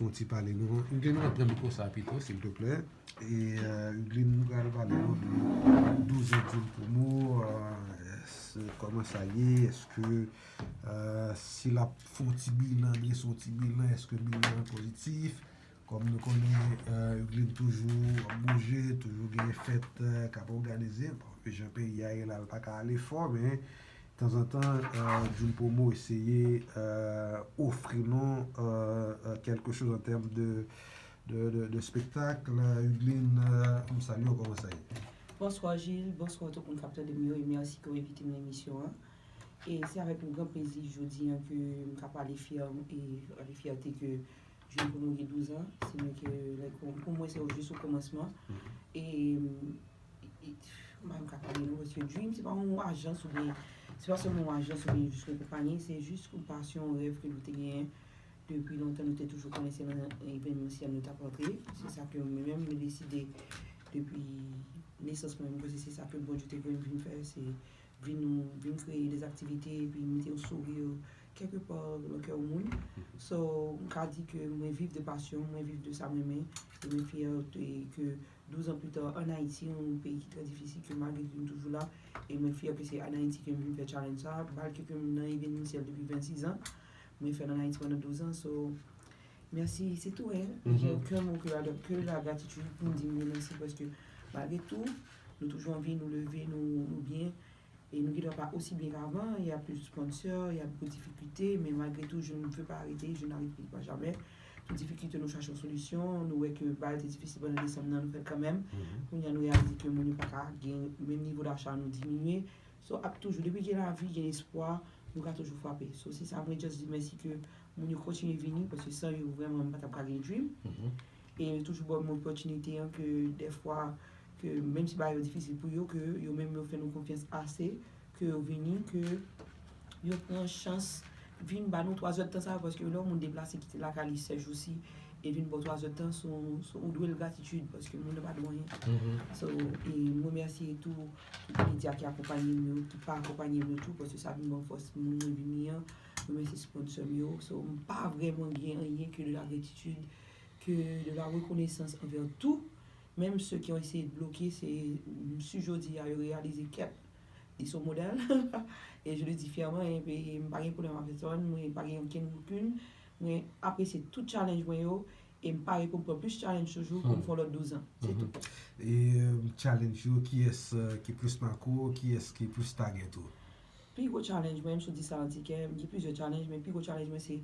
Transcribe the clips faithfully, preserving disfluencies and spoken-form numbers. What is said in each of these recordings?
Fè yon ti pale nou. Hugueline, nou ap pran mikwo sa pito, silvouplè. E, euh, Hugueline, nou pral pale nou de douz an Dream Promo, euh, kòman sa ye, èske, euh, si l ap fè yon ti bilan, drese yon ti bilan, èske bilan an pozitif? Kòm nou konnen, euh, Hugueline toujou ap bouje, toujou gen fèt, euh, k ap òganize. Bon, jan peyi a ye la, l pa ka ale fò, men tanzantan, euh, Dream Promo eseye, euh, ofri nou, euh, euh, quelque chose en termes de, de, de, de spectacle. Euh, Hugueline, euh, m salye w, kòman sa ye? Bonswa Gilles, bonswa tout moun k ap tande m yo, e mèsi ke w envite m nan emisyon an. E se avèk yon gran plezi jodi an ke m ka pale fyè, e avèk fyète ke Dream Promo gen douz an. Se mwen ke, like, pou mwen se jis yon kòmansman. E m pa menm ka pale non, paske Dream se pa yon ajans oubyen se pa sèlman yon ajans oubyen jis yon konpayi, se jis yon pasyon, yon rèv ke nou te genyen depi lontan. Nou te toujou konnen se nan evenmansyèl nou t ap antre. Se sa ke mwen menm mwen deside depi nesans mwen, mwen panse se sa ke Bondye te voye m vin fè, se vin, vin kreye de aktivite epi mete yon souri kèlke pa nan kè yon moun. So, m ka di ke mwen viv de pasyon, mwen viv de sa m renmen, e mwen fyè ke douz an pita, ann Ayiti, yon peyi ki trè difisil, ke malgre ke m toujou la, e mwen fyè ke se ann Ayiti ke m vin fè challenge sa, malgre ke m nan evenmansyèl depi vennsis an, mwen fè l ann Ayiti pandan douz an, so, mèsi, se tou, hein. Gen okenn mo ke la, ke la gratitid pou m di m remèsi, paske malgre tou, nou toujou an vi, nou leve, nou, nou byen, e nou gendwa pa osi byen ke avan, y a plus sponsor, y a beaucoup de difficultés, men malgre tou, je ne veux pas arrêter, je n'arrête pas jamais. Tout difikilte, nou chache yon solisyon, nou wè ke bagay te difisil pandan desanm nan, nou fè l kanmenm. Kounye a, nou reyalize ke moun yo pa ka gen menm nivo dacha, nou diminye. So, ap toujou, depi gen lavi, gen espwa, nou ka toujou frape. So, se sa, mwen just di mèsi ke moun yo kontinye vini, paske san yo, vrèman, m pa t ap ka gen Dream. E yo toujou ban m opòtinite an ke dèfwa, ke menm si bagay yo difisil pou yo, ke yo menm yo fè nou konfyans ase, ke yo vini, ke yo pran chans vin ba nou twa zèdtan sa yo, paske lè yon moun deplase kite lakay li sèt jou si, e vin ba w twa zèdtan, se yon, se yon, ou dwe l gratitid, paske moun nan pa dwe anyen. So, e m remèsye tou tout medya ki akonpanye m yo, ki pa akonpanye m yo tou, paske sa vin ban m fòs moun mwen vini an. M remèsye sponsor m yo. So, m pa vrèman gen anyen ke de la gratitid, ke de la reconnaissance envers tout. Même ceux qui ont essayé de bloquer, c'est, si jodi a yo reyalize kèt, ils sont modèles. Et je le dis fièrement, e m pa gen pwoblèm ak pèsòn, mwen pa gen okenn rancune. Mwen apresye tout challenge mwen yo, e m pare pou m pran plis challenge toujou pou m fè lòt douz an. Se tou. E, euh, challenge yo, kiyès, euh, ki plis make w, kiyès ki plis target ou? Pi gwo challenge mwen, m sot di sa nan ti kè, m gen plizyè challenge, men pi gwo challenge mwen se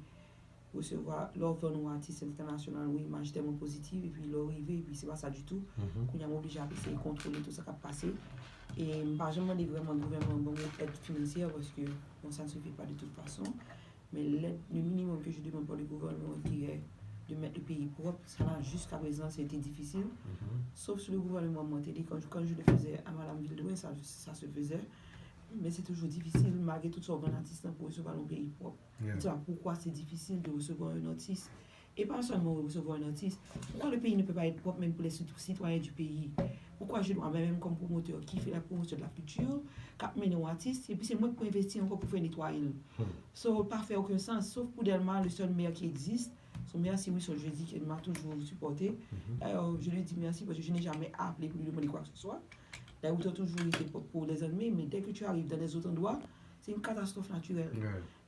resevwa, lè w vann yon atis entènasyonal, yon imaj tèlman pozitiv, epi lè w rive, epi se pa sa ditou. Kounye a, m oblije ap eseye kontwole tout sa k ap pase. E m pa janm mande vrèman gouvènman an ban m yon èd finansyè, paske, bon, ça ne se fait pas de toute façon. Mais l'aide, le minimum que je demande pour le gouvernement, qui est de mettre le pays propre, ça là, jusqu'à présent, c'était difficile. Sauf si le gouvernement m'a dit, quand, quand je le faisais à Madame Villedorin, ça, ça se faisait. Men se toujou difisil, malgre tout sa w vann atis lan, pou resevwa l yon peyi pwòp. Ou di, "Ah, poukwa se difisil de resevwa yon atis?" E pa sèlman resevwa yon atis. Pourquoi le pays ne peut pas être propre même pour les cit- citoyens du pays? Pourquoi je dois, mwen menm kòm pwomotè ki fè la promotion de la culture, k ap mennen yon atis, epi se mwen k pou envesti ankò pou fè netwaye l? So, pa fè okenn sans, sauf pou Dèlma, le seul maire qui existe, son maire, c'est Wilson Jeudi, qui m'a toujours supporté. D'ailleurs, je lui dis merci parce que je n'ai jamais appelé pour lui demander quoi que ce soit. D'ailleurs, ou toujou rete pou, pou les ennemis, mais dès que tu arrives dans les autres endroits, c'est une catastrophe naturelle.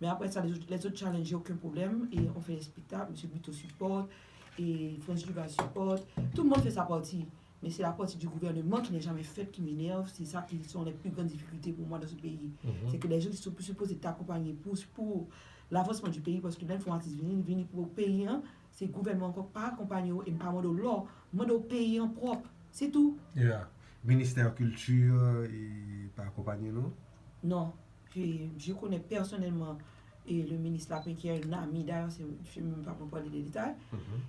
Mais après ça, les autres, les autres challenges, j'ai aucun problème. Et on fait les spectacles, M. Buteau supporte, et France Duval supporte. Tout le monde fait sa partie. Mais c'est la partie du gouvernement qui n'est jamais faite qui m'énerve. C'est ça qui sont les plus grandes difficultés pour moi dans ce pays. C'est que les gens qui sont supposés t'accompagner pour, pour l'avancement du pays, parce que lè n fè yon atis vini, vini pou peyi an, se gouvènman ankò k pa akonpanye w, e m pa mande w lò, m mande w peyi an pwòp. Se tou. Yeah. Ministè kilti, euh, e pa akonpanye nou? Non. Je, je connais personnellement, et le ministre Lapin, qui est un ami, d'ailleurs, c'est, je ne vais pas parler des détails.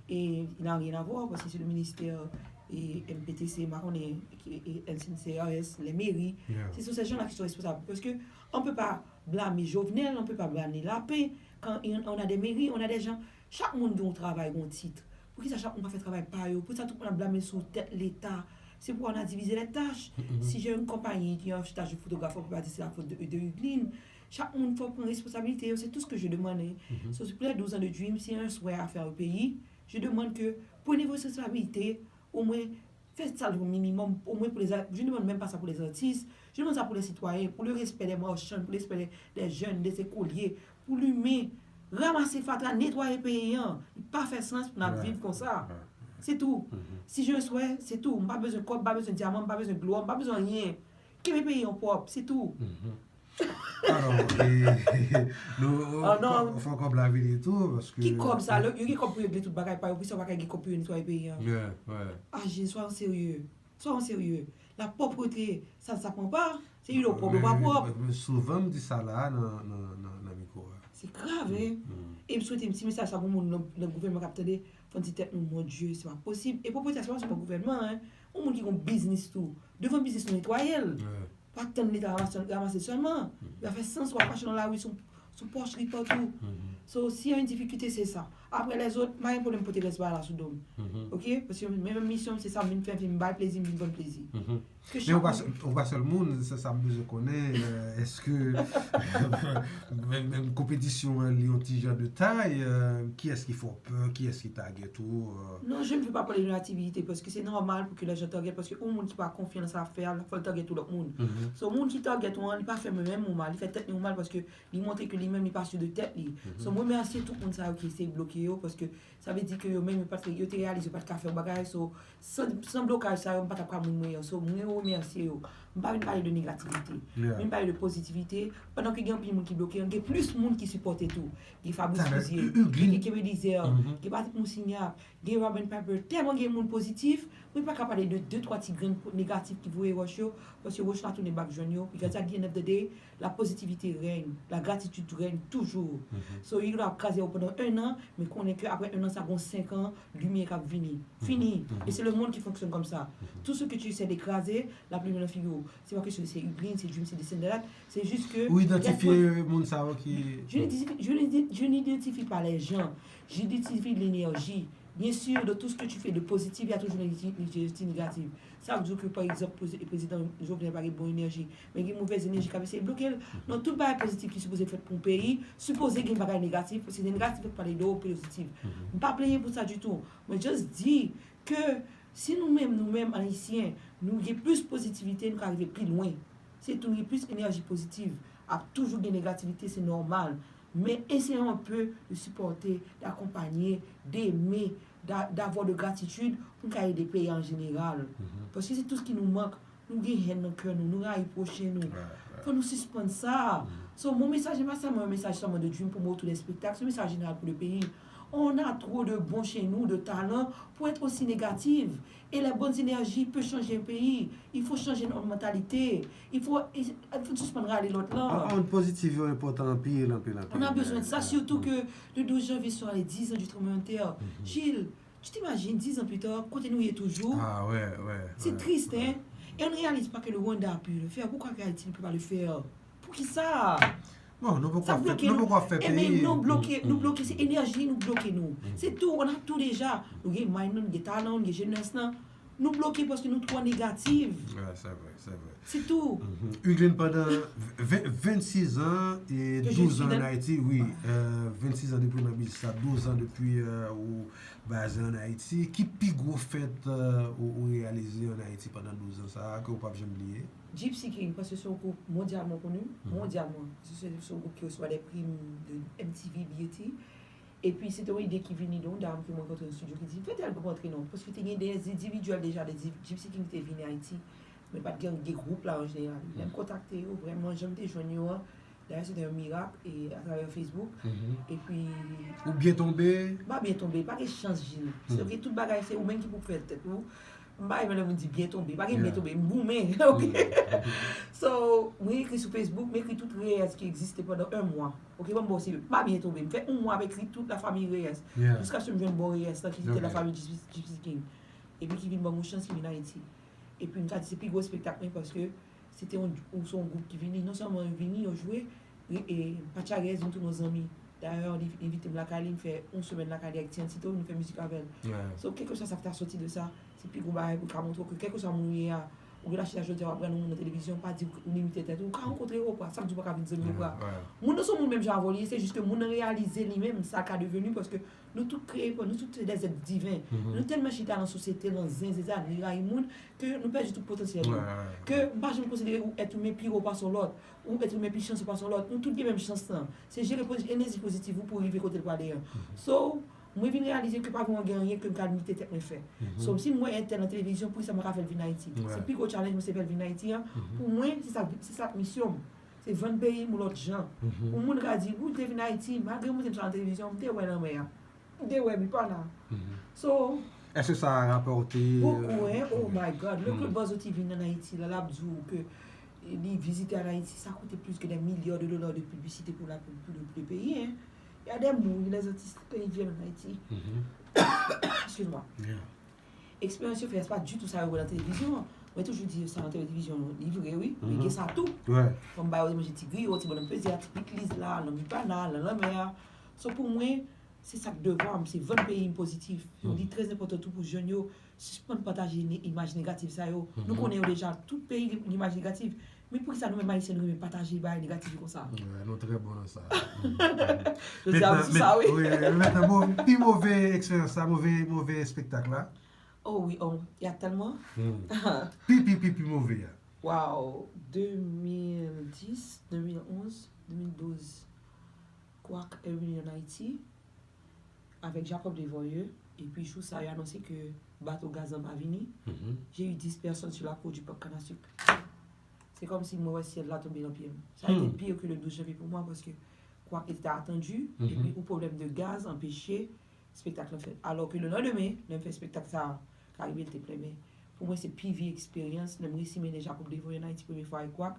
Et il n'a rien à voir, parce que c'est le ministère, et M P T C, ma konnen, et, et N C R S, les mairies. Ce sont ces gens-là qui sont responsables. Parce que on peut pas blâmer Jovenel, on peut pas blâmer Lapin. Quand on a des mairies, on a des gens. Chak moun gen yon travay, gen yon tit. Poukisa chak moun pa fè travay pa yo? Poukisa tout moun ap blame sou tèt Leta? C'est pourquoi on a divisé les tâches. Si j'ai une compagnie qui a un stage de photographe, on peut pas dire c'est la faute de, de Hugueline. Chak moun fò pran responsabilité yo, c'est tout ce que je demande, hein. So, pour les douze ans de Dream, c'est un souhait à faire au pays. Je demande que, prenez vos responsabilités, au moins, faites ça le minimum, au moins pour les artistes. Je ne demande même pas ça pour les artistes, je demande ça pour les citoyens, pour le respect des marchands, pour le respect des, des jeunes, des écoliers, pour l'humain. Ranmase fatra, netwaye peyi an. Li pa fè sans pou n ap viv konsa. Se tou. Si je souhaite, se tou. M pa bezwen kòb, m pa bezwen dyaman, m pa bezwen glò, m pa bezwen anyen. Kenbe peyi an pwòp, se tou. Alò, e, nou, fò, fò kòb la vini tou, paske... Ki kòb sa? Yo gen kòb pou regle tout bagay pa yo, poukisa yo pa ka gen kòb pou yo netwaye peyi an? Ajin, swa serye. Swa serye. La pwoprete, sa, sa pran pa. Se yo pwòp, yo pa pwòp. Souvan m di sa la nan, nan, nan, nan mikwo a. Se grav, en. E m swete m ti mesaj sa pou moun nan, nan gouvènman k ap tande, fò n di tèt nou, Mon Dieu, se pa posib. E pwoprete a, se pa sèlman gouvènman, en. Yon moun ki gon biznis tou. Devan biznis nou netwaye l. Pa tann Leta ranmase l sèlman. Li pa fè sans, w ap mache nan lari, se yon pòch li pran tou. So, si y a une difficulté, c'est ça. Après les autres, m pa gen pwoblèm pote rès bagay la sou do m. Ok? Paske mwen menm misyon m se sa m vin fè, m vin bay plezi, m vin vann plezi. Men ou pa sèl moun, se sa m bezwen konnen, èske menm konpetisyon an li yon ti jan de tay, kiyès ki fè w pè, kiyès ki target ou? Non, je ne veux pas parler de négativité, paske se nòmal pou ke lè jan target, paske yon moun ki pa konfyan nan sa l ap fè a, fò l target yon lòt moun. So, moun ki target ou an, li pa fè mwen menm ou mal, li fè tèt li ou mal, paske li montre ke li menm li pa si de tèt li. So, mwen remèsye tout moun sa yo ki eseye bloke yo, paske sa vle di ke yo menm yo pa t, yo te reyalize yo pa t ka fè yon bagay, so, san, san blokaj sa yo, m pa t ap ka moun mwen an. So, mwen remèsye yo. M pa vin pale de negativite. Mwen vin pale de pozitivite. Pandan ke gen anpil moun ki bloke an, gen plis moun ki sipòte tou. Gen Fabrice Rouzier, gen Keke Belizaire, gen Patrick Moussignac, gen Robin Piper. Tèlman gen moun pozitif, mwen pa ka pale de de twa ti grenn negatif ki voye wòch yo, paske wòch la tounen bak jwenn yo. Because at the end of the day, la positivité règne, la gratitude règne toujours. So, yo la ap kraze w pandan un an, men konnen ke apre un an, sa gon senk an, limyè k ap vini. Fini. E se le monde ki fonksyone kòmsa. Tout ce que tu essaies de kraze, l ap limen nan figi w. Se pa kesyon se Hugueline, se Dream, se this and that. Se jis ke... Ou idantifye moun sa yo ki... Je n'identifie pas les gens. J'identifie l'énergie. Bien sûr, dans tout ce que tu fais de positif, il y a toujours une énergie négative. Sa vle di ke, pa egzanp, prezidan Jovenel pa gen bon enèji, men gen movèz enèji k ap eseye bloke l. Nan tout bagay pozitif ki sipoze fèt pou yon peyi, sipoze gen bagay negatif, paske se negatif yo k pale de w pozitif. M pa plenyen pou sa ditou. Mwen just di ke si nou menm, nou menm Ayisyen, nou gen plis pozitivite, nou ka rive pi lwen. Se tou, nou gen plis enèji pozitif. Ap toujou gen negativite, se nòmal. Men essayons un peu de supporter, d'accompagner, d'aimer, d'a- d'avoir de gratitude pou n ka ede peyi an jeneral. Paske se tout sa ki nou mank. Nou gen hèn nan kè nou, nou rayi pwochen nou. Fò nou sispann sa. So, mon message n'est pas seulement un message seulement de Dream pou mwen ou tou lè spektak, se yon mesaj jeneral pou le peyi. On a trop de bons chez nous, de talents, pour être aussi négatifs. Et les bonnes énergies peuvent changer un pays. Il faut changer notre mentalité. Il faut, il faut sispann rale lòt la. An, an, pozitif yo enpòtan anpil, anpil, anpil. On a besoin de ça, surtout que le douze janvier sera les dix ans du tremblement de terre. Gilles, tu t'imagines, dix ans plus tard, kote nou ye toujou? Ah, ouais, ouais. C'est triste, hein? Et on ne réalise pas que le Rwanda a pu le faire. Pourquoi que Haïti ne peut pas le faire? Poukisa? Bon, nou poko ap fè, nou poko ap fè peyi. Ebyen, nou bloke, nou bloke, se enèji nou bloke nou. Se tou, on a tout déjà. Nou gen mind nou, nou gen talan, nou gen jenès lan. Nou bloke paske nou twò negatif. Ouais, c'est vrai, c'est vrai. Se tou. Hugueline, pandan vennsis an e douz an an Ayiti, wi, vennsis an depi w nan biznis la, douz an depi ou baze an Ayiti, ki pi gwo fèt ou reyalize an Ayiti pandan douz an sa a ke w p ap janm bliye? Gypsy King, paske se yon gwoup mondyalman koni, mondyalman. Se, se, se yon gwoup ki resevwa de pri de M T V B E T. Epi, se te yon ide ki vini de yon dam ke mwen rankontre nan estidyo ki di, "Fè tèl gwoup antre non." Paske te gen de endividyèl deja, de Gypsy King te vini Ayiti. Men pa t gen, gen gwoup la an jeneral. Lè m kontakte yo, vrèman, jan m te jwenn yo an, dayè, se te yon mirak, e atravè Facebook. Epi... Ou byen tonbe? M pa byen tonbe, pa gen chans, Gilles. Se vre, tout bagay, se ou menm ki pou fè tèt ou. M pa renmen lè moun di byen tonbe. Pa gen byen tonbe, m goumen, ok? So, mwen ekri sou Facebook, m ekri tout reyès ki egziste pandan yon mwa. Ok, ban m ba w serye, m pa byen tonbe. M fè yon mwa ap ekri tout la famille Reyès. Jiskaske m jwenn bon Reyès lan ki kite la famille Gypsy King. Epi ki vin ban m yon chans, ki vin Ayiti. Epi m ka di se pi gwo espektak mwen paske se te yon, se yon gwoup ki vini, non sèlman yo vini, yo jwe, e, e Patcha Reyès vin tounen yon zanmi. Dayè, li envite m lakay li, m fè yon semèn lakay li ak Tian Tito, nou fè mizik avè l. So, kèlkeswa sa k ta soti de sa, se pi gwo bagay pou l ka montre w ke kèlkeswa moun ou ye a, Ou gen la chita jodi a, w ap gade yon moun nan televizyon, pa di ou limite tèt ou, ou ka rankontre yo, kwa. Sa vle di ou pa ka vin zanmi yo, kwa. Moun nan se yon moun menm jan avè w li ye, se jis ke moun nan reyalize li menm sa l ka deveni, paske nou tout kreye pou nou, tout se des êtres divins. Nou tèlman chita nan sosyete, nan zen, zezann, li rayi moun, ke nou pèdi tout potansyèl nou. Ke m pa janm konsidere ou èt imen pi wo pase yon lòt, ou èt imen pi chanse pase yon lòt. Nou tout gen menm chans lan. Se jere pozi-, enèji pozitif ou pou rive kote l prale an. So, mwen vin reyalize ke pa vrèman gen anyen ke m ka limite tèt mwen fè. So, si m wè entèl nan televizyon, poukisa m pa ka fè l vin Ayiti? Se pi gwo challenge mwen, se fè l vin Ayiti an. Pou mwen, se sa, se sa k misyon m. Se vann peyi m yon lòt jan. Pou moun ka di, "Wi, w te vin Ayiti, malgre m te sa nan televizyon, m te wè lanmè a. M te wè Bipana." So, Èske sa rapòte? Bokou, hein? Oh my God. Lè Claude Barzotti vin ann Ayiti la, l ap di w ke li vizite ann Ayiti, sa koute plis ke des milliards de dollars de piblisite pou la pub pou le, le pays, hein? Il y a des mots, les artistes, quand ils viennent en Haïti. Excuse-moi. Eksperyans yo fè, se pa ditou sa yo wè nan televizyon an. Mwen toujou di sa nan televizyon, li vre, wi. Men gen sa tou. Fò m ba yo manje ti griyo, ti bannann peze a, ti pikliz la, nan Bipana, nan lanmè a. So, pou mwen, se sa k devan m, se vann peyi m pozitif. Li trè enpòtan tou pou jèn yo sispann pataje ne-, imaj negatif sa yo. Nou konnen yo deja, tout peyi gen imaj negatif. Men poukisa nou menm Ayisyen nou renmen pataje bagay negatif yo konsa? Nou trè bon nan sa. Jodi a, m sou sa, wi. Mentnan, pi move eksperyans sa, move, move espektak la. Oh wi, oh, y a tèlman. Pi, pi, pi, pi move a. Wow, de mil dis, de mil onz, de mil douz. Kwak est venu en Haïti avec Jacob Desvoyeux, epi jou sa yo anonse ke bato gaz lan pa vini, j'ai eu dix personnes sur la peau du parc Canne à Sucre. Se kòmsi mwen wè syèl la tonbe nan pye m. Sa a été pire que le douze janvier pour moi, paske kwak était attendu, epi yon pwoblèm de gaz anpeche espektak lan fèt. Alò ke le lendemain, lè m fè espektak sa a, Karibe l te plen, men pou mwen se pi vye eksperyans, lè m resi mennen Jacob Desvoyeux an Ayiti premye fwa e kwak,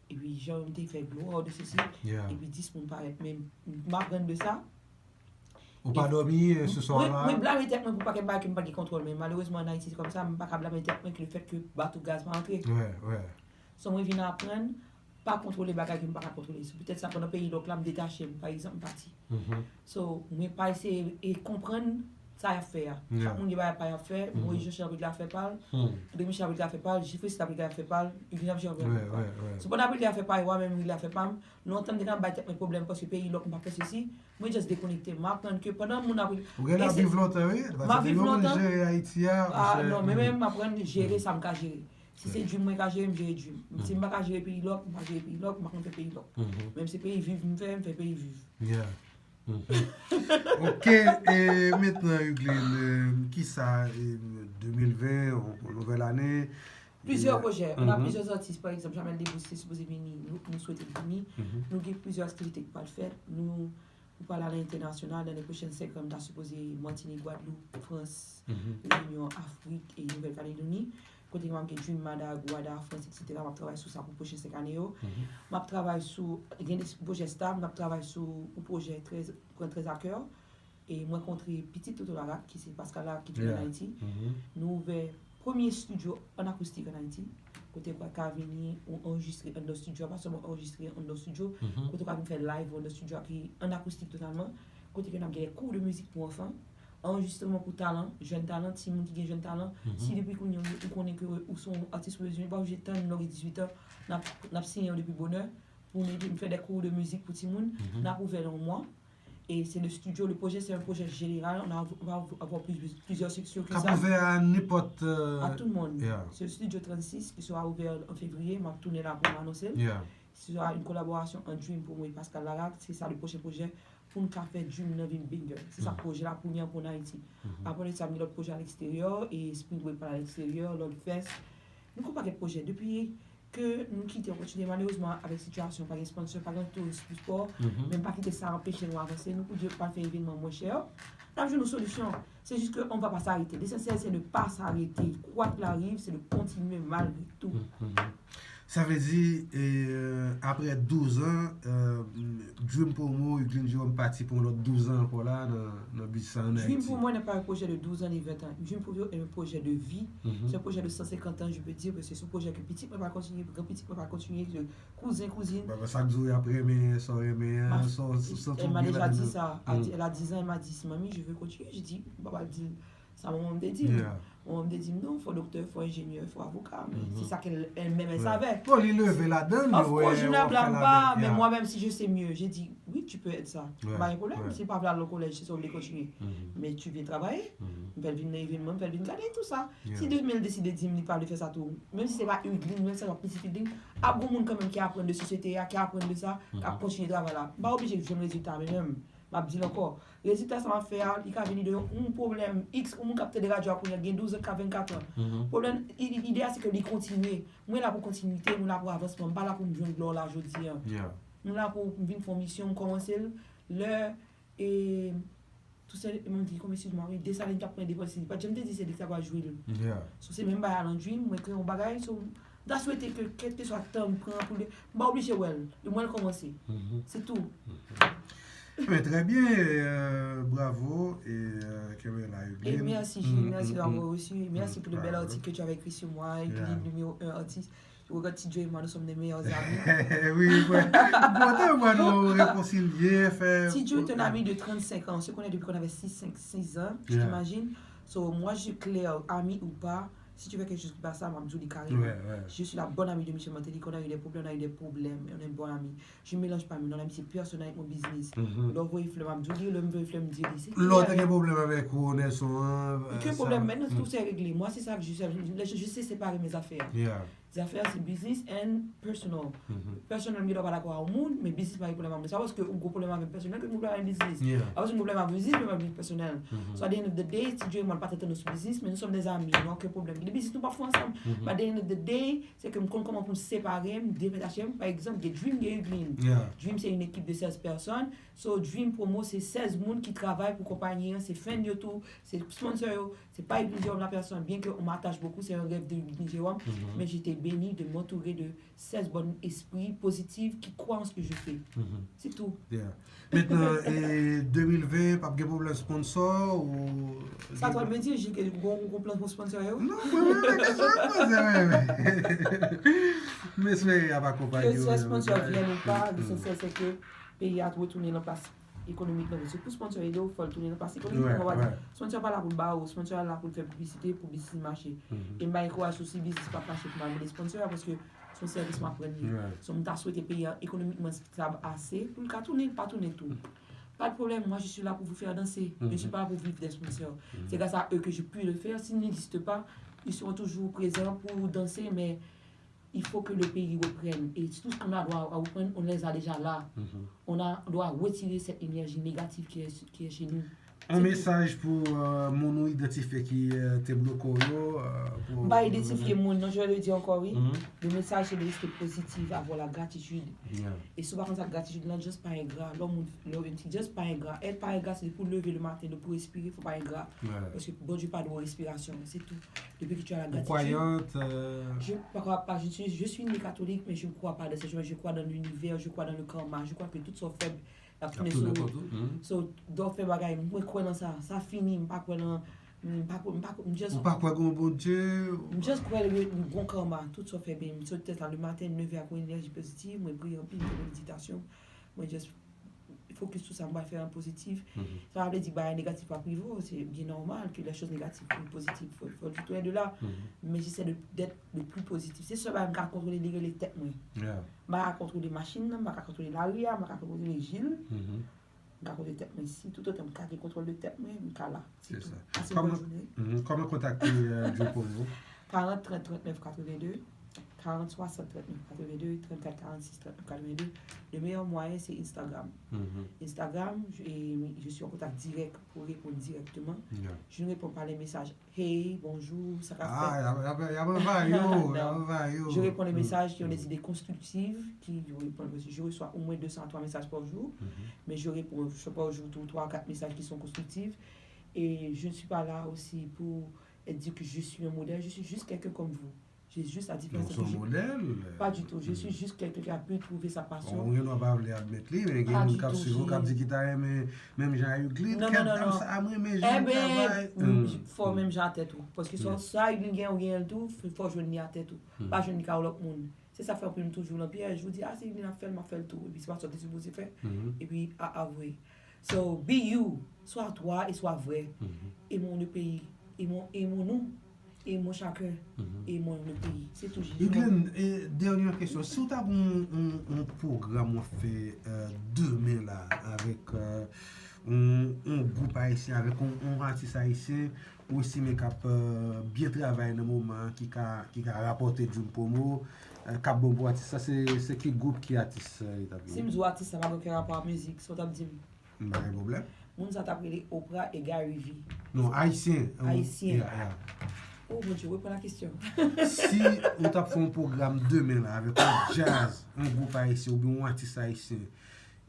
epi jan yo m te fè glwa de sesi, epi dis moun parèt, men m aprann de sa. Ou pa dòmi se swa la? Mwen blame tèt mwen pou pakèt bagay ke m pa gen kontwòl, men malerezman ann Ayiti se kòmsa, m pa ka blame tèt mwen ke le fèt ke bato gaz pa antre. So mwen vin aprann pa kontwole bagay ke m pa ka kontwole. Se poutèt sa pandan peyi lòk la m detache m, pa egzanp m pati. So mwen pa eseye e konprann sa y ap fè a. Chak moun gen bagay pa y ap fè. Moyiz Jan Chan ap regle afè pa l, André Michel ap regle afè pa l, Jefferson ap regle afè pa l, Hugues Jean ap regle afè pa l. So pandan y ap regle afè pa yo a, mwen menm m regle afè pa m. Lontan m te konn ap bay tèt mwen pwoblèm paske peyi lòk m pa fè sesi. Mwen just dekonekte. M aprann ke pandan moun ap... Ou gen la viv lontan, wi. M ap viv lontan. Jere Ayiti a. Ah non, men menm m aprann jere sa m ka jere. Si se dream mwen ka jere, m jere dream. Si m pa ka jere peyi lòk, m pa jere peyi lòk, m pa konn fè peyi lòk. Menm se peyi viv m fè, m fè peyi viv. Ok, e mentnan Hugueline, kisa, e, de mil ven, nouvèl ane? Plizyè pwojè. Nou gen plizyè atis, pa egzanp, Jamel Debbouze te sipoze vini, nou, nou swete l vini. Nou gen plizyè aktivite ki pral fèt. Nou, nou pral ale entènasyonal. Nan le pwochen senk an, m ta sipoze Matinik, Gwadloup, Frans, Reyinyon, Afrik e Nouvèl Kaledoni. Kote m ap gen Dream Mada, Gwada, Frans, etsetera. M ap travay sou sa pou pwochen senk ane yo. M ap travay sou, gen de pwojè stab, m ap travay sou yon pwojè trè, pran trè a kè. E m rankontre pitit Toto Laraque, ki se Pascal Laraque ki tou ann Ayiti. Nou ouvè premye estidyo ann akoustik ann Ayiti. Kote w ka vini, ou anrejistre anndan estidyo a, pa sèlman anrejistre anndan estidyo, kote w ka vin fè live anndan estidyo a ki ann akoustik totalman. Kote ke n ap gen de kou de mizik pou anfan. Anrejistreman pou talan, jèn talan, timoun ki gen jèn talan. Si depi kounye a ou konnen ke ou se yon atis pwofesyonèl, pa oblije tann lè w gen dizuit an, n ap, n ap siyen w depi bonè pou n ede n fè de kou de mizik pou timoun. N ap ouvè nan yon mwa. Et c'est le studio, le projet, c'est un projet général. On a, on va avoir plus, plusieurs sections que ça. K ap ouvè a nenpòt, euh, à tout le monde. C'est le studio trannsis qui sera ouvert en février. M ap tounen la pou m anonse l. Ce sera une collaboration, un dream pour moi et Pascal Laraque. Se sa le pwochen pwojè pou n ka fè dream nan vin bigger. Se sa pwojè la premye pou n Ayiti. Apre de sa, m gen lòt pwojè a leksteryè, e Spring Break pral a leksteryè, Lòd Fest. Nou gen yon pakèt pwojè. Depi ke nou kite, nou kontinye. Malerezman, avèk sitiyasyon, pa gen sponsor, pa gen touris pou spò, men pa kite sa anpeche nou avanse. Nou pou di yo pral fè evènman mwen chè. N ap jwenn yon solisyon. C'est juste que on va pas s'arrêter. L'essentiel, c'est de pas s'arrêter. Quoi qu'il arrive, c'est de continuer malgré tout. Sa vle di, e, apre douz an, e, Dream Promo, Hugueline Jerome pati pou yon lòt douz an ankò la nan, nan biznis sa ann Ayiti. Dream Promo n'est pas un projet de douze ans ni vingt ans. Dream Promo est un projet de vie. C'est un projet de cent cinquante ans, je peux dire, parce que c'est un projet que pitit mwen pral kontinye, granpitit mwen pral kontinye, kouzen, kouzin. Sa k di w y ap renmen, sa w renmen an, sa w santi w byen ladan. Elle m'a déjà dit ça. Elle a dix ans, elle m'a dit, "Manmi, je veux continuer." Je dis, "Papa, di l." Sa manman m te di m. Yeah. Manman m te di m non, fò doktè, fò enjenyè, fò avoka. Men se sa ke l menm Ouais. savè. Bon, li leve ladan l, Of wè, course, je wè, ne fè blâme ladan, pas, mais yeah. Moi-même, si je sais mieux, j'ai dit, oui, tu peux être ça. Ouais, Pas de problème, ouais. Si pa vle al nan kolèj, se sa w vle kontinye. Mhm. Men tu viens travailler, Mhm. vin vin nan evenman, vin vin gade tout sa. Yeah. Si Daniel deside di m li pa vle fè sa tou, menm si se pa Hugueline, menm si se pa pitit Hugueline, ap gon moun kanmenm ki aprann de sosyete a, ki aprann de sa, k ap kontinye travay la. M pa oblije jwenn rezilta, men menm, m ap di l ankò, rezilta sa m ap fè a, li ka vini de yon pwoblèm X, yon moun k ap tande radyo a kounye a, gen douz an, k ap vennkat an. Mhm. Pwoblèm, i- i- ide a se ke li kontinye. Mwen la pou kontinite, mwen la pou avansman, m pa la pou m jwenn glwa la jodi a. Yeah. M la pou m vin fè yon misyon, m kòmanse l lè, e, tou se, mwen di, konbyen, eskize mwen, wi, Desalin t ap pran endepandans, li pa t janm te di se li ki ta pral jwe l. Yeah. So, se menm bagay lan Dream, mwen kreye yon bagay, so, m ta swete ke kèlkeswa tan m pran pou li, m pa oblije wè l, li mwen l kòmanse. Mhm. Se tou. Men trè byen, euh, bravo, e euh, kenbe la, Et Hugueline. Merci, Mm, Hugueline, mm, aussi. mm, Merci mm, pour le bel bravo. Article que tu avais écrit sur moi, Yeah. Hugueline numéro un artiste. Je regarde Tidjo et moi, nous sommes des meilleurs amis. Oui, ouais. Kontan wè nou rekonsilye, fè. Tidjo est un ami de trente-cinq ans. On se connaît depuis qu'on avait six, cinq, six ans, tu Yeah. t'imagines? So, moi, je suis clair, ami ou pas, si tu fais quelque chose qui pas ça, m ap di w li carrément. Ouais, ouais. Je suis la bonne amie de Michel Martelly. Quand on a eu des problèmes, on a eu des problèmes. Et on est bon amis. Je mélange pas mes noms d'amitié personnel avec mon business. Mhm. Lè w voye flè, m ap di w li. Lè m voye flè, m di w li. Se Lè w te klè. Gen pwoblèm avèk ou, Nelson, an? Ke pwoblèm, men nan tout se regle. Mwen, se sa ke je sais. Je sais séparer mes affaires. Yeah. Zafè se business and personal. Mhm. Personal, m gen dwa pa dakò a yon moun, men business pa gen pwoblèm avè mwen. Sa paske ou gen pwoblèm avè personal ke m gen pwoblèm avè business. Yeah. Apre si m gen pwoblèm avè business, m gen pwoblèm avè personal. Mhm. So at the end of the day, Tidjo e mwen, nou pa t antann nou sou business, men nou sommes des amis, nou gen kèk pwoblèm. Gen business nou pa fè ansanm, Mhm. but at the end of the day, se ke m konn kòman pou m separe m, detache m. Pa egzanp, gen Dream, gen Hugueline. Yeah. Dream se yon ekip de sèz pèsòn. So Dream Promo se sèz moun ki travay pou konpayi an, se friend yo tou, se sponsor yo, se pa Hugueline Jérôme la personne, bien que on m'attache beaucoup, c'est un rêve de Hugueline Jérôme, Mhm. mais j'étais bénie de m'entourer de seize bonnes esprits positifs qui croient en ce que je fais. Mhm. C'est tout. Yeah. Mentnan, e, de mil ven, p ap gen pwoblèm sponsor ou... Sa twòp, men di Jil ke gon gon plan pou sponsor yo. Non, mwen menm, mwen menm, mwen menm. M espere y ap akonpaye Ke w swa nan sponsor bagay. vyen ou pa, Mm, mm. lesansyèl se ke peyi a retounen nan plas ekonomik nan. Se pou sponsor ede w, fò l tounen nan plas Ouais, ekonomik. Mwen pa di, ouais. sponsor pa la pou l ba ou, sponsor la pou l fè piblisite, pou biznis mache. Mhm. E m bay kouraj sou si biznis pa mache pou m al mande sponsor, paske se yon sèvis m ap rann li. Ouais. So, m ta swete peyi a ekonomikman stab ase pou l ka tounen, l pa tounen tou. Pas de problème, moi je suis là pour vous faire danser. Je ne suis pas là pour vivre des sponsors. C'est grâce à eux que je puis le faire. S'ils n'existent pas, ils seront toujours présents pour danser, mais il faut que le pays reprenne. Et tout ce qu'on a droit à reprendre, on les a déjà là. Mhm. On a droit à retirer cette énergie négative qui est, qui est chez nous. Yon mesaj pou euh, moun ou idantifye ki euh, te bloke w yo. Euh, pou- M pa idantifye moun, non, je vais le dire encore, oui. Mhm. Le message, c'est de rester positif, avoir la gratitude. Yeah. E si w pa konn sa gratitid lan, just pa engra. Lè w moun, lè w yon ti, just pa engra. Èt pa engra, se pou leve le maten, pou respire, fò pa engra. Ouais. Paske Bondye pa dwe respirasyon, se tou. Depi ke tu as la Ou gratitude. Kwayant, euh, Je ne crois pas, je suis, je suis née catholique, mais je ne crois pas dans ces choses. Je crois dans l'univers, je crois dans le karma, je crois que tout sa w fè, l ap ap tounen tounen sou kont ou. Mhm. So, dò fè bagay, mwen kwè nan sa. Sa fini, m pa kwè nan, m pa kwè, m pa kwè, m just, Ou pa kwè gon Bondye? M just kwè le gon karma, tout sa w fè byen. M sot tèt la le maten, m leve ak yon enèji pozitiv, mwen priye anpil, m fè meditasyon. Mwen just focus sou sa m pral fè an pozitif. Mhm. Sa pa vle di bagay negatif pa p rive w, se byen nòmal ke les choses négatives ou pozitif, fò, fò l tounen de la. Mhm. Men j'essaie de, d'être le plus positif. Se sèl bagay m ka kontwole, li rele tèt mwen. Yeah. M pa ka kontwole machin nan, m pa ka kontwole lari a, m pa ka kontwole Jil. Mhm. M ka kontwole tèt mwen. Si toutotan m ka gen kontwòl de tèt mwen, m ka la. Se Se tou. sa. Pase Kòman, bonne journée. Mhm. Kòman kontakte euh, Dream Promo? Quarante trente trente-neuf quatre-vingt-deux, quarante soixante trente-neuf quatre-vingt-deux, trente-quatre quarante-six trente-neuf quatre-vingt-deux. Le meilleur moyen, c'est Instagram. Mhm. Instagram, je, et je suis en contact direct pour répondre directement. Yeah. Je ne réponds pas les messages. Hey, bonjour, sa ka Ah, fèt. y ap, y ap, y ap anvayi w, y ap Non. Anvayi w. Je réponds les Mm. messages qui ont des Mm. idées constructives, qui je réponds, je reçois au moins deux cents à trois messages par jour, Mhm. mais je réponds, je reçois par jour tout trois à quatre messages qui sont constructifs. Et je ne suis pas là aussi pour dire que je suis un modèle, je suis juste quelqu'un comme vous. J'ai juste la différence Donc, que son je... modèl. Pas du tout, je suis Mhm. juste quelqu'un qui a pu trouver sa passion. Bon, ou gen dwa pa vle admèt li, men gen Pas moun du k ap tout, swiv ou, k ap c'est- di ki ta renmen menm jan a Hugueline, Non, kèt non, non, dam non. sa, a mwen, men Eh jan ben, travay. m- Mm. fò menm jan a tèt ou. Paske sa, Mm. sa Hugueline gen, ou gen l tou, f- fò jwenn li a tèt ou. Mm. Pa jwenn li ka yon lòt moun. Se sa fè anpil moun toujou nan pyèj. Ou di, ah, se Hugueline ap fè l, m ap fè l tou. Epi se pa sa w te sipoze fè. Mhm. Epi, a, a vre. So, be you. Sois toi et sois vrai. Mhm. Aimons le pays. Aimons, aimons-nous, aimons chacun, aimons le pays. Se tou jis. Eglin, e, dènye kesyon. Si w ta gen yon, yon, yon pwogram w ap fè, euh, demen la avèk, euh, yon, yon gwoup ayisyen, avèk yon, yon atis ayisyen, ou estime k ap, euh, byen travay nan moman an, ki ka, ki ka rapòte Dream Promo, euh, k ap bon pou atis la, se, se ki gwoup, ki atis, euh, li t ap ye? Si m di w atis la pa gen okenn rapò ak mizik, sa w t ap di m? M pa gen pwoblèm. Moun sa t ap rele Oprah e Gary Vee. Non, ayisyen. Ayisyen. Yeah, yeah. Oh mon Dieu, repran la kesyon. Si ou t ap fè yon pwogram demen la avèk yon djaz, yon gwoup ayisyen oubyen yon atis ayisyen,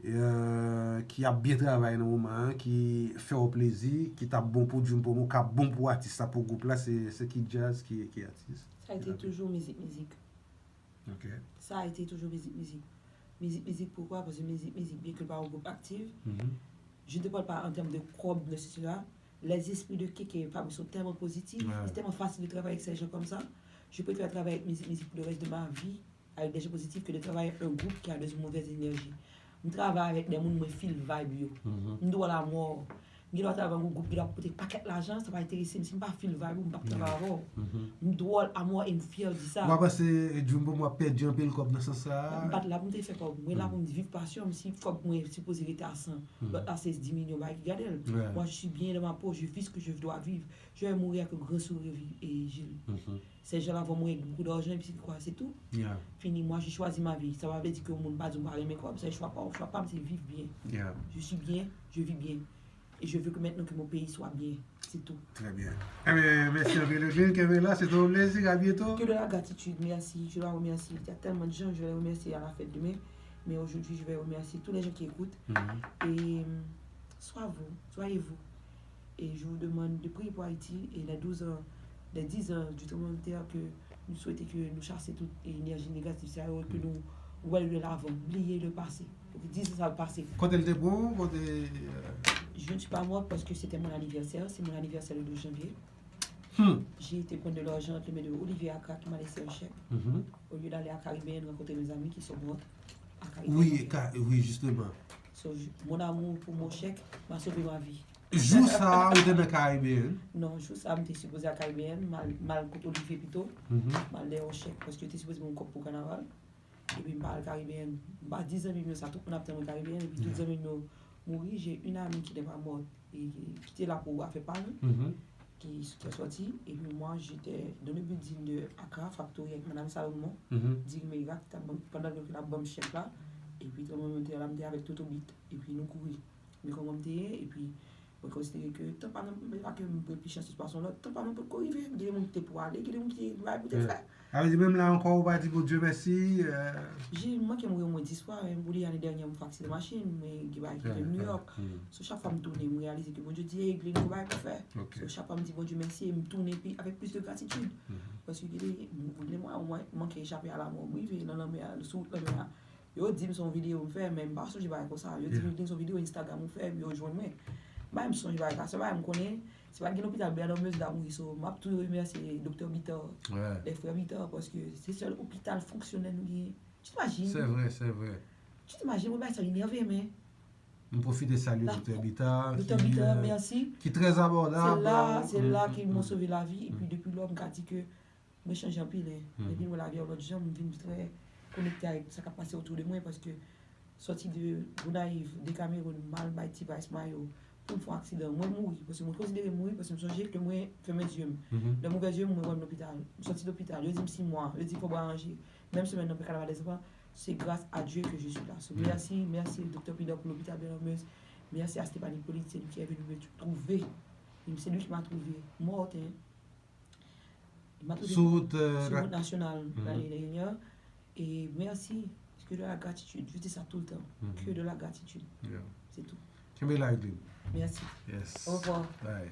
euh, ki ap byen travay nan moman an, ki fè w plezi, ki t ap bon pou Dream Promo, k ap bon pou atis la, pou gwoup la, se, se ki djaz, ki, ki atis? Sa a été toujours mizik, mizik. Ok. Ça a été toujours mizik, mizik. Mizik, mizik, pourquoi? Parce que mizik, mizik, bien que le pas un groupe actif, Mhm. je ne te parle pas en termes de kòb, de ceci, cela. Les esprits de Keke et Fabrice sont tellement positifs, Ouais. C'est tellement facile de travailler avec ces gens comme ça. Je préfère travailler avec mizik, mizik pour le reste de ma vie, avec des gens positifs, que de travailler avec un groupe qui a des mauvaises énergies. M travay avèk de moun mwen feel vibe yo. Mhm. M dwòl amò. M gen dwa travay avèk yon gwoup ki ap pote pakèt lajan, sa pa enterese m. Si m pa feel vibe ou, m p ap travay avè w. Mhm. M dwòl amò e m fyè di sa. Ou pa panse Dream Promo ap pèdi anpil kòb nan sans sa a? M pa t la pou m te fè kòb. Mwen la pou m viv pasyon m. Si kòb mwen sipoze rete a san, lòt la se dis milyon, bagay ki gade l. Ouais. Moi, je suis bien dans ma peau, je vis ce que je dois vivre. Je vais mourir avec un grand sourire, vi- et Gilles. Mhm. Ces gens-là vont mourir avec beaucoup d'argent, et puis c'est quoi, c'est tout. Yeah, Fini, moi, je choisis ma vie. Sa pa vle di ke yon moun pa di m pa renmen kòb, se chwa pa w. Chwa pa m, se viv byen. Yeah. Je suis bien, je vis bien. Et je veux que maintenant que mon pays soit bien. C'est tout. Très bien. Ebyen, mèsi anpil, Eglin. Kenbe la, se te yon plezi. À bientôt. Que de la gratitude, merci. Je dois remercier. Il y a tellement de gens que je vais remercier à la fête demain. Mais aujourd'hui, je vais remercier tous les gens qui écoutent. Mhm. Et euh, soit vous, soyez vous. Et je vous demande de prier pour Haïti et les douze ans, les dix ans du tremblement de terre, que nous souhaitons que nous chassions toute énergie négative, sa yo, que nous wè le l'avant, bliye le passé. Ok, dis ça le passé. Kote l te bon? Kote, euh, Je ne suis pas morte parce que c'était mon anniversaire, c'est mon anniversaire le douze janvier. Hmm. J'ai été prendre de l'argent entre les mains de Olivier Accra qui m'a laissé un chèque. Mhm. Au lieu d'aller à Caribéenne rencontrer mes amis qui sont morts à Caribéenne. Oui, ka- oui, justement. So, je- mon amour pour mon chèque m'a sauvé ma vie. Jou sa a, ou te nan Caribéenne? Non, jou sa a, m te sipoze al Caribéenne, m al, m al kot Olivier pito, Mhm. m al lè yon chèque, paske yo te sipoze ban m kòb pou kanaval. Epi m pa al Caribéenne. M pa di zanmi m yo sa, tout moun ap tann mwen Caribéenne, epi tout Yeah. zanmi m yo mouri. J'ai une amie qui n'est pas morte, et qui était là pour affaire pa nou, Mhm. qui, qui est sortie. Et puis moi, j'étais dans le building de Accra Factory avec Madame Salomon, Mhm. Dirimeira, ki t ap ban- pandan ke l ap ban m chèque la. Epi tranblemanntè la, m te avèk Toto Beat. Epi nou kouri. Men kòman m te ye, epi mwen konsidere ke tan pa nan, men pa ke m pi chansez pase yon lòt, tan pa mwen potko rive. Gen de moun ki te pou ale, gen de moun ki te gen bagay pou te Yeah. fè. Sa vle di menm la ankò ou pa di Bondye mèsi? Euh, J'ai manqué mourir au moins dix fois, hein. Pou li, ane dènyè, m fè aksidan machin, mwen gen bagay ki Yeah, fè New yeah. York. Hmm. So, chak fwa m tounen, m reyalize ke Bondye di, hey, Eglin, gen bagay pou fè. Ok. So, chak fwa m di Bondye mèsi, e m tounen pi, avèk plis de gratitid. Mhm. Paske gen de, mwen, mwen manke echape a lanmò. M rive nan lanmè a, sou wout lanmè a. Yo di m se yon videyo m fè, men m pa sonje bagay konsa. Yo di m, Yeah. Eglin, se yon videyo Instagram ou fè, epi yo jwenn mwen. M pa menm sonje bagay sa. Sèl bagay m konnen, si pa t gen lopital Bernard Meusse la mouri, so, m ap tou remèsye Doktè Bitar, Ouais. les frères Bitar, paske se sèl opital fonksyonèl nou genyen. Tu t'imagines? C'est vrai, c'est vrai. Tu t'imagines, mwen bagay sa enève, men. M pwofite salye La- Doktè Bitar, Doktè ki, Bitar, euh, mèsi. ki trè abòdab. Se la, se Mm, la mm, ki mm. m'ont sove lavi, epi depi lò, m ka di ke mwen chanje anpil, hein. Mm. Depi m wè lavi a yon lòt jan, m vin trè konekte avèk sa k ap pase otou de mwen, paske sòti de Gonayiv, de Kamewoun, m al bay T-Vice mayo, pou m fè yon aksidan, mwen mouri, paske mwen konsidere m mouri, paske m sonje ke mwen fèmen zye m. Mhm. Lè m ouvè zye m, mwen wè m lopital. M sòti lopital, yo di m sis mwa, yo di fò w pa ranje. Menm semèn nan, m pa ka al Ladès ankò. C'est grâce à Dieu que je suis là. So, Mm. mèsi, mèsi, Doktè Bitar pou lopital Bernard Meusse. Mèsi à Stéphanie Polit, c'est lui qui est venu me trouver. C'est lui qui m'a trouvé morte, hein. Il m'a trouvé Sou wout, euh, sur route nationale, Mhm. l'année dernière. Et merci, que de la gratitude. Je dis ça tout le temps. Mhm. Que de la gratitude. Yeah. C'est tout. Kenbe la, Eglin. Merci. Yes. Au revoir. Bye.